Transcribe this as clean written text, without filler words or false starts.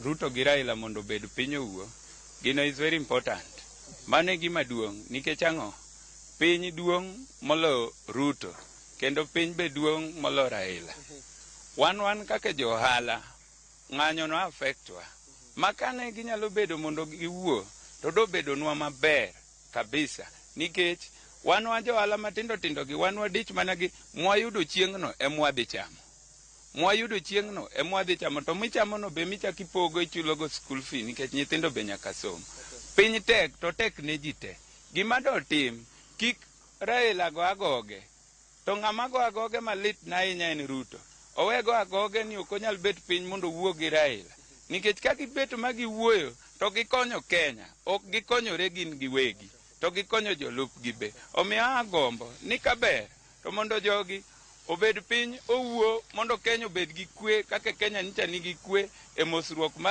Ruto gi Raila mondo obed piny owuo. Gino is very important. Mano e gima duong' nikech ang'o? Piny duong' moloyo Ruto kendo piny be duong' moloyo Raila. Wan kaka jo ohala ng'anyo no affect wa. Ma kane ginyalo bedo mondo giwuo to dobedonwa maber kabisa nikech wan wa jo ohala matindo tindo gi wan wadich mana gi mwayudo chieng'no emwadhi chamo. Mwayudo chieng'no emwadhi chamo to michamo no be michak ipogo ichulogo school fee nikech nyithindo be nyaka som. Piny tek to tek ne ji te. Gima dotim kik Raila go agoge to ng'ama go agoge malit na ahinya en Ruto. Owe go agoge ni ok onyal bet piny mondo owuo gi Raila. Nikech ka gibet ma giwuoyo to gikonyo Kenya, ok gikonyore gin giwegi, to gikonyo jolupgi be. Omiyo agombo ni kaber to mondo jogi obed piny owuo mondo Kenya obed gi kwe kaka Kenya nyicha nigi kwe e mosruok mar